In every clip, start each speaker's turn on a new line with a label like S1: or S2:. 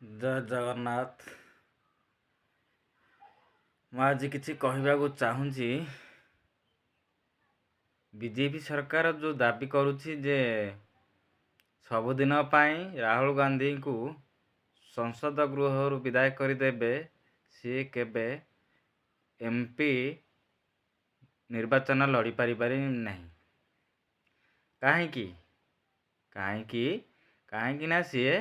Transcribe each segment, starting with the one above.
S1: ଜୟ ଜଗନ୍ନାଥ। ମୁଁ ଆଜି କିଛି କହିବାକୁ ଚାହୁଁଛି। ବିଜେପି ସରକାର ଯେଉଁ ଦାବି କରୁଛି ଯେ ସବୁଦିନ ପାଇଁ ରାହୁଲ ଗାନ୍ଧୀଙ୍କୁ ସଂସଦ ଗୃହରୁ ବିଦାୟ କରିଦେବେ, ସିଏ କେବେ ଏମ୍ପି ନିର୍ବାଚନ ଲଢ଼ିପାରିବେ ନାହିଁ। କାହିଁକି କାହିଁକି କାହିଁକି ନା ସିଏ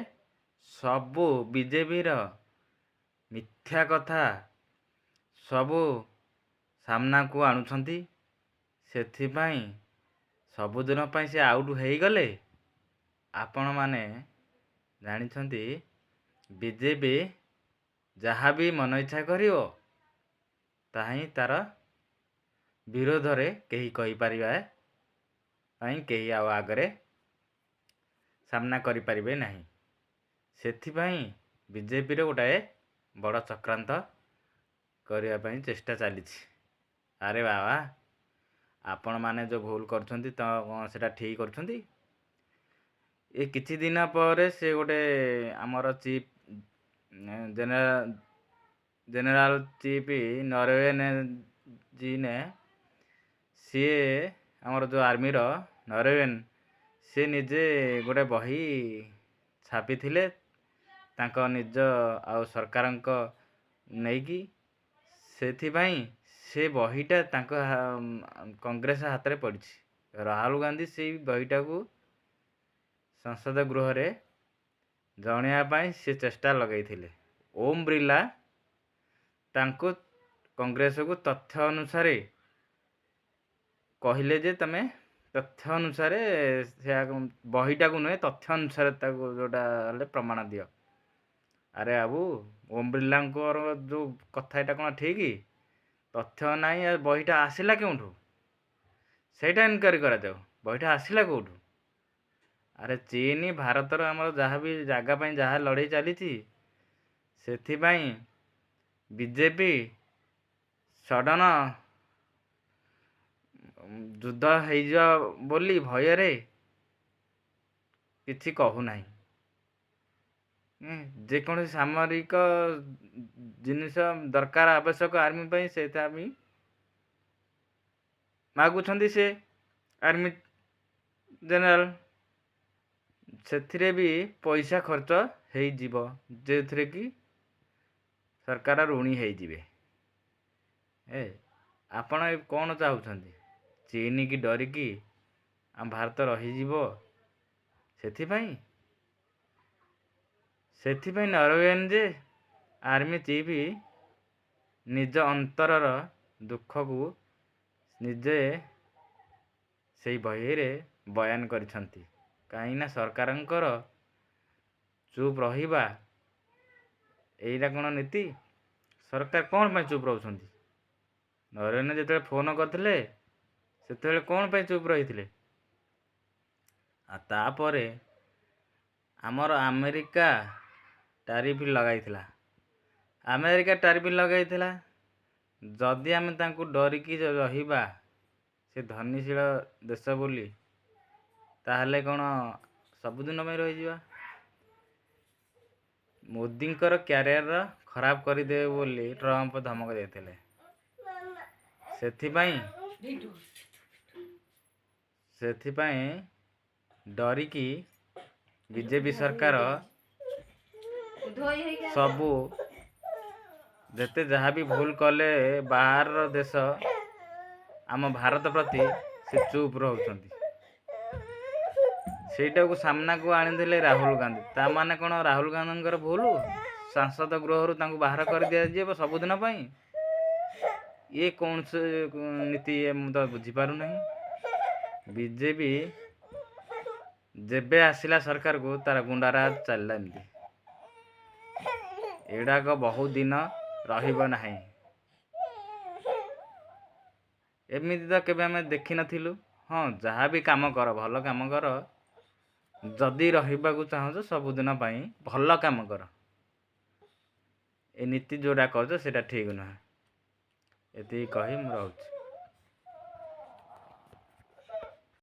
S1: ସବୁ ବିଜେପିର ମିଥ୍ୟା କଥା ସବୁ ସାମ୍ନାକୁ ଆଣୁଛନ୍ତି। ସେଥିପାଇଁ ସବୁଦିନ ପାଇଁ ସେ ଆଉଟ୍ ହେଇଗଲେ, ଆପଣମାନେ ଜାଣିଛନ୍ତି, ବିଜେପି ଯାହା ବି ମନ ଇଚ୍ଛା କରିବ, ତାହା ହିଁ ତା'ର ବିରୋଧରେ କେହି କହିପାରିବା ପାଇଁ କେହି ଆଉ ଆଗରେ ସାମ୍ନା କରିପାରିବେ ନାହିଁ। ସେଥିପାଇଁ ବିଜେପିର ଗୋଟାଏ ବଡ଼ ଚକ୍ରାନ୍ତ କରିବା ପାଇଁ ଚେଷ୍ଟା ଚାଲିଛି। ଆରେ ବାବା, ଆପଣମାନେ ଯେଉଁ ଭୁଲ କରୁଛନ୍ତି ତ କ'ଣ ସେଇଟା ଠିକ୍ କରୁଛନ୍ତି? ଏ କିଛି ଦିନ ପରେ ସେ ଗୋଟେ ଆମର ଚିଫ୍ ଜେନେରାଲ ଚିଫ୍ ନରୱେନେ ଜିନେ, ସିଏ ଆମର ଯେଉଁ ଆର୍ମିର ନରୱେନ୍, ସେ ନିଜେ ଗୋଟେ ବହି ଛାପିଥିଲେ ତାଙ୍କ ନିଜ ଆଉ ସରକାରଙ୍କ ନେଇକି। ସେଥିପାଇଁ ସେ ବହିଟା ତାଙ୍କ କଂଗ୍ରେସ ହାତରେ ପଡ଼ିଛି। ରାହୁଲ ଗାନ୍ଧୀ ସେଇ ବହିଟାକୁ ସଂସଦ ଗୃହରେ ଜଣାଇବା ପାଇଁ ସେ ଚେଷ୍ଟା ଲଗାଇଥିଲେ। ଓମ୍ ବିର୍ଲା ତାଙ୍କୁ କଂଗ୍ରେସକୁ ତଥ୍ୟ ଅନୁସାରେ କହିଲେ ଯେ ତମେ ତଥ୍ୟ ଅନୁସାରେ ସେ ବହିଟାକୁ ନୁହେଁ, ତଥ୍ୟ ଅନୁସାରେ ତାକୁ ଯେଉଁଟା ହେଲେ ପ୍ରମାଣ ଦିଅ। ଆରେ ବାବୁ, ଓମ୍ ବିର୍ଲାଙ୍କର ଯେଉଁ କଥା ଏଇଟା କ'ଣ ଠିକ୍? ତଥ୍ୟ ନାହିଁ, ଆଉ ବହିଟା ଆସିଲା କେଉଁଠୁ? ସେଇଟା ଇନକ୍ୱାରି କରାଯାଉ, ବହିଟା ଆସିଲା କେଉଁଠୁ? ଆରେ ଚୀନ ଭାରତର ଆମର ଯାହା ବି ଜାଗା ପାଇଁ ଯାହା ଲଢ଼େଇ ଚାଲିଛି, ସେଥିପାଇଁ ବିଜେପି ସଡ଼ନ ଯୁଦ୍ଧ ହେଇଯିବ ବୋଲି ଭୟରେ କିଛି କହୁନାହିଁ। ଯେକୌଣସି ସାମରିକ ଜିନିଷ ଦରକାର ଆବଶ୍ୟକ ଆର୍ମି ପାଇଁ, ସେଇଟା ବି ମାଗୁଛନ୍ତି ସେ ଆର୍ମି ଜେନେରାଲ। ସେଥିରେ ବି ପଇସା ଖର୍ଚ୍ଚ ହେଇଯିବ, ଯେଉଁଥିରେ କି ସରକାର ଋଣୀ ହେଇଯିବେ। ଆପଣ କ'ଣ ଚାହୁଁଛନ୍ତି? ଚୀନକି ଡରିକି ଆମ ଭାରତ ରହିଯିବ? ସେଥିପାଇଁ ନରୱେନ୍ ଯେ ଆର୍ମି ଚିଫ୍ ନିଜ ଅନ୍ତରର ଦୁଃଖକୁ ନିଜେ ସେଇ ବହିରେ ବୟାନ କରିଛନ୍ତି। କାହିଁକିନା ସରକାରଙ୍କର ଚୁପ୍ ରହିବା ଏଇଟା କ'ଣ ନୀତି? ସରକାର କ'ଣ ପାଇଁ ଚୁପ୍ ରହୁଛନ୍ତି? ନରେନ୍ଦ୍ର ଯେତେବେଳେ ଫୋନ୍ କରିଥିଲେ, ସେତେବେଳେ କ'ଣ ପାଇଁ ଚୁପ୍ ରହିଥିଲେ? ଆଉ ତାପରେ ଆମର ଆମେରିକା ଟାରିଫ୍ ଲଗାଇଥିଲା, ଆମେରିକା ଟାରିଫ୍ ଲଗାଇଥିଲା। ଯଦି ଆମେ ତାଙ୍କୁ ଡରିକି ରହିବା, ସେ ଧନୀଶୀଳ ଦେଶ ବୋଲି, ତାହେଲେ କ'ଣ ସବୁଦିନ ପାଇଁ ରହିଯିବା? ମୋଦିଙ୍କର କ୍ୟାରିୟର ଖରାପ କରିଦେବେ ବୋଲି ଟ୍ରମ୍ପ ଧମକ ଦେଇଥିଲେ। ସେଥିପାଇଁ ଡରିକି ବିଜେପି ସରକାର ସବୁ ଯେତେ ଯାହା ବି ଭୁଲ କଲେ ବାହାରର ଦେଶ ଆମ ଭାରତ ପ୍ରତି, ସେ ଚୁପ୍ ରହୁଛନ୍ତି। ସେଇଟାକୁ ସାମ୍ନାକୁ ଆଣିଦେଲେ ରାହୁଲ ଗାନ୍ଧୀ। ତା ମାନେ କ'ଣ ରାହୁଲ ଗାନ୍ଧୀଙ୍କର ଭୁଲ? ସାଂସଦ ଗୃହରୁ ତାଙ୍କୁ ବାହାର କରିଦିଆଯିବ ସବୁଦିନ ପାଇଁ? ଇଏ କୌଣସି ନୀତି ମୁଁ ତ ବୁଝିପାରୁନାହିଁ। ବିଜେପି ଯେବେ ଆସିଲା ସରକାରକୁ, ତାର ଗୁଣ୍ଡାରାଜ ଚାଲିଲା ଏମିତି। ଏଗୁଡ଼ାକ ବହୁତ ଦିନ ରହିବ ନାହିଁ। ଏମିତି ତ କେବେ ଆମେ ଦେଖିନଥିଲୁ। ହଁ, ଯାହା ବି କାମ କର, ଭଲ କାମ କର। ଯଦି ରହିବାକୁ ଚାହୁଁଛ ସବୁଦିନ ପାଇଁ, ଭଲ କାମ କର। ଏ ନୀତି ଯେଉଁଟା କରୁଛ ସେଇଟା ଠିକ୍ ନୁହେଁ। ଏତିକି କହି ମୁଁ ରହୁଛି।